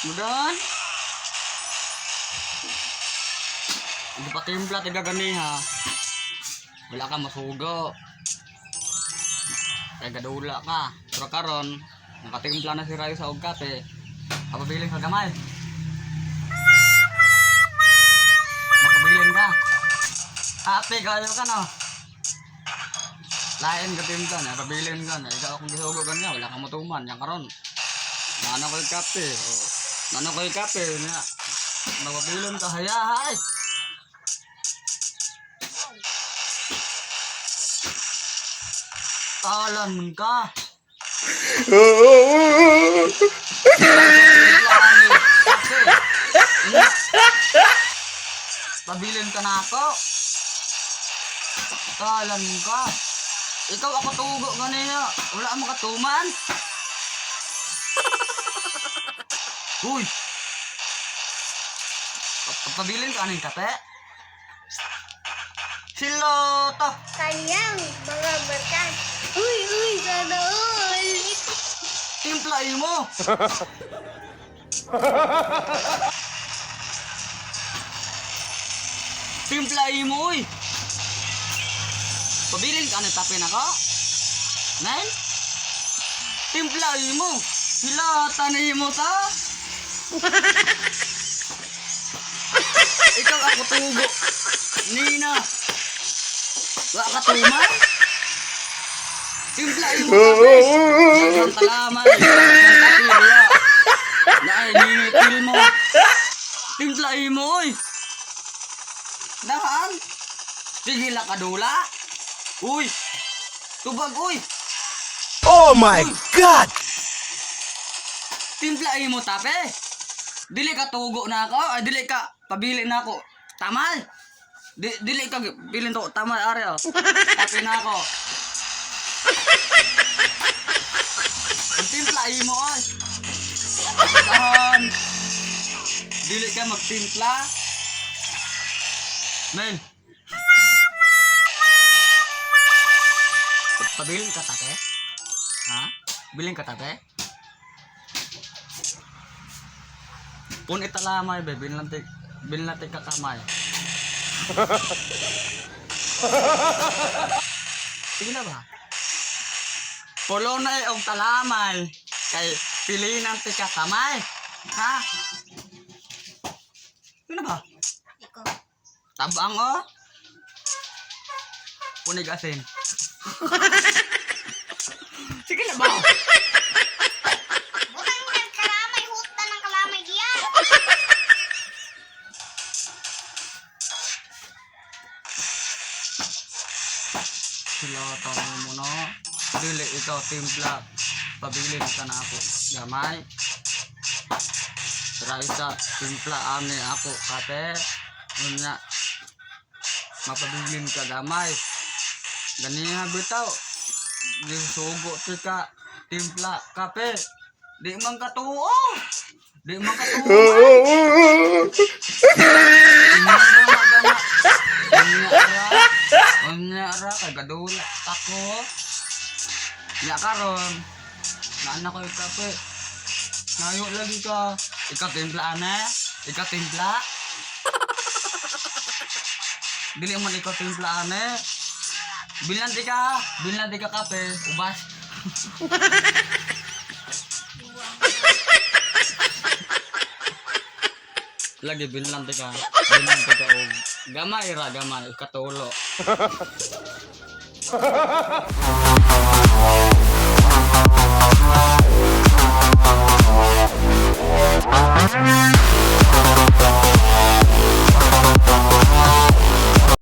Mudan. Hindi pa timpla tiga ganiha. Wala ka masugo. Kay gadula ka. Pero karon, nakatimpla na si Rayo sa og kape. Kapabilin ka gamay. Mapabilin ka. Ate, kayo ka no. Lain ka timpla na, pabilin ka na. Ikaw akong gisugo kanya, wala kang matuman. Yan karon. Nano ko'y kape. Oh. Nano ko'y kape. Nya. Mapabilin ka, haya, hay. Talan ka. Pabilin ka na ako. Talan ka. Ikaw ako tugo ganiya. Wala mo katuman. Uy! Pabilin ka aning kape? Siloto! Kanyang mga mata. Uy, uy, sana all. Timplain mo! Timplain mo, uy! Pabilin ka ng tape na ko? Nen? Timplain mo! Hilatan mo ta! Ikaw ako tugo. Nina! Wa ka tuman? Timplain mo kape! Daghang talamay! Daghang kapilya! Naay, ninitil mo! Timplain mo, oy! Dahan! Sige la kadula! Uy! Tubag, uy! Oh my God! Timplain mo, tape! Dili ka tugo na ako, ay dili ka pabili na ako. Tamal! Dili ka bilin to, tamal are oh. Tape na ako. Timplain mo, oy! Dahan! Dili ka magtimpla. Mel. Pabilin ka tape? Ha? Bilin ka tape? Pun italamay be, binlantik ka kamay. Sige na ba? Pulonay og talamay kay pilinan ti ka kamay. Ha? Sige na ba? Ikaw. Tabang oh. Punig asin. Sige na ba? Butang ng kalamay, huta ng kalamay diya. Sila tanong mo no. Dili ikaw timpla. Pabilin ka na ako. Gamay. Raisa timpla ani ako kape. Unya. Mapabilin ka gamay. Ganiha bitaw. Gisugo ti ka timpla kape. Di man katuo. Di man katuo. Unya ra, unya ra kay gadula ako. Nya karon. Naana ko yung kape. Nayo lagi ka. Ikaw timpla ana. Ikaw timpla. Dili man ikaw timpla ane. Bilan di ka, bilan di ka kape, ubas. Lagi bilan di ka, bilan di ka og gamay ra gamay katulo.